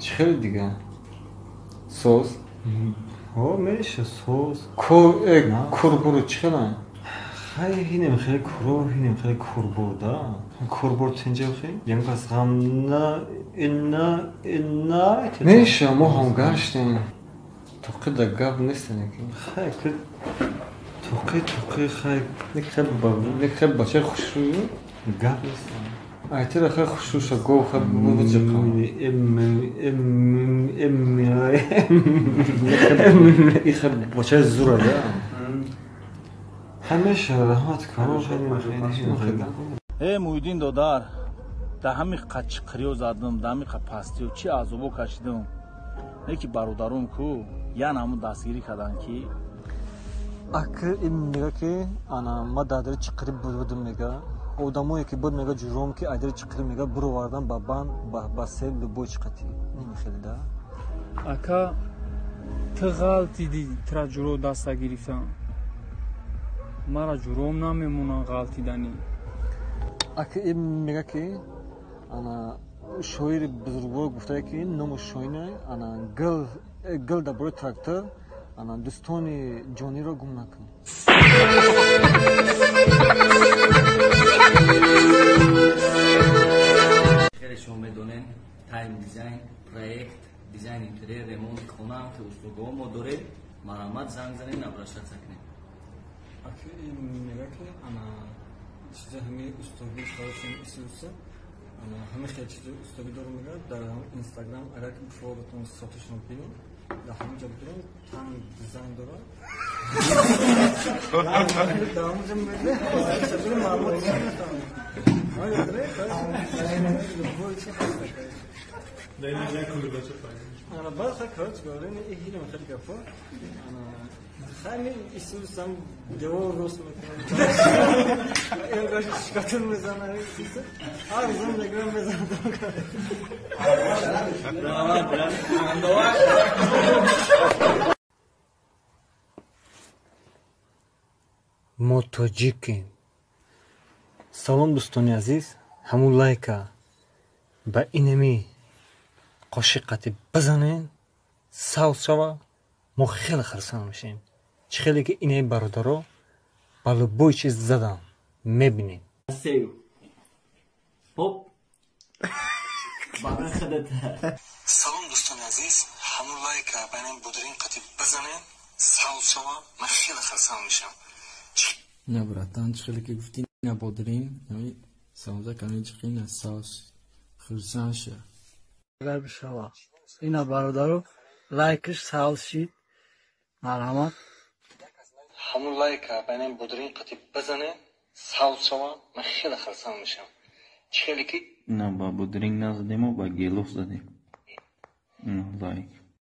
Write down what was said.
Чӣ хеле дига? Соз? Ҳо, меша соз. Курбуру чӣ хела? Хай ҳинем хеле куро, ҳинем хеле курбур да. Курбур тинҷа хи? Ям кас ғам на инна инна. Меша, мо ҳам гаштем. Тоқи да гап нестане ки. Хай ки тоқи тоқи хай. Нек хай бачаи хушрӯ? Гап нест. Айтира хай хушрӯша гов хай бубиҷиқа. М м м Хай бачаи зура да. Ҳамеша раҳмат кун. Э Муҳиддин додар, да ҳами қа чиқириё задам, да ҳами қа пастиё чӣ азобо кашидам. Не ки бародаром ку ян ҳамун дастгирӣ карданд ки Акр ин мега ки ана ма дар дари чиқирӣ будам мега. Одамое ки буд мега ҷуром ки айдари чиқирӣ мега буровардан ба банд ба себ любой чиқатӣ. Ин хеле да. Ака, ту ғалтидӣ, тура ҷуро даста гирифтам. Мара ҷуром намемонанд ғалтиданӣ. Ака ин мега ки ана шоири бузургвор гуфтае ки ному шоина ана гил гил дар бораи трактор ана дӯстони ҷониро гум накун. Хеле шумо медонед, тайм дизайн, проект, дизайн интерьер, ремонти хона, ки услугаҳо мо дорем. Марҳамат, занг занед, обращаться кунед. Ака ин мега ки ана чиза ҳами устогӣ хорошим исуса ана ҳами хел чизи устогӣ дорум мега дар инстаграм агар ки фолотон сотишон бинед дар ҳамин ҷо бидурем тан дизайн дорад дар ҳамин ҷо мега маълумот ана баъд хай короче говоря ҳилем хеле гапо ана хай исусам девор рост мекунам шикатун мезанам ҳар рӯзам мегирам мезанам. Мо тоҷикем. Салом, дӯстони азиз, ҳамун лайка ба инами қошиқати бизанен, савз шава, мо хеле хурсанд мешавем. Чӣ хеле ки инаи бародаро ба любой чиз задан мебинем. Салом, дӯстони азиз, ҳамун лайка ба инами будрин қати бизанен, савз шава, ман хеле хурсанд мешавам. На, братан, чӣ хеле ки гуфтӣ, на бодрин, савза ками чиқи, на савз хурсанд ша. Агар бишава. Ина бародаро лайкш савз шид. Марҳамат. Ҳамун лайка ба инами будрин қати бизанен, савз шава, ман хеле хурсанд мешавам. Чӣ хеле ки На ба бодринг назадему, ба гелос задем. Лайк.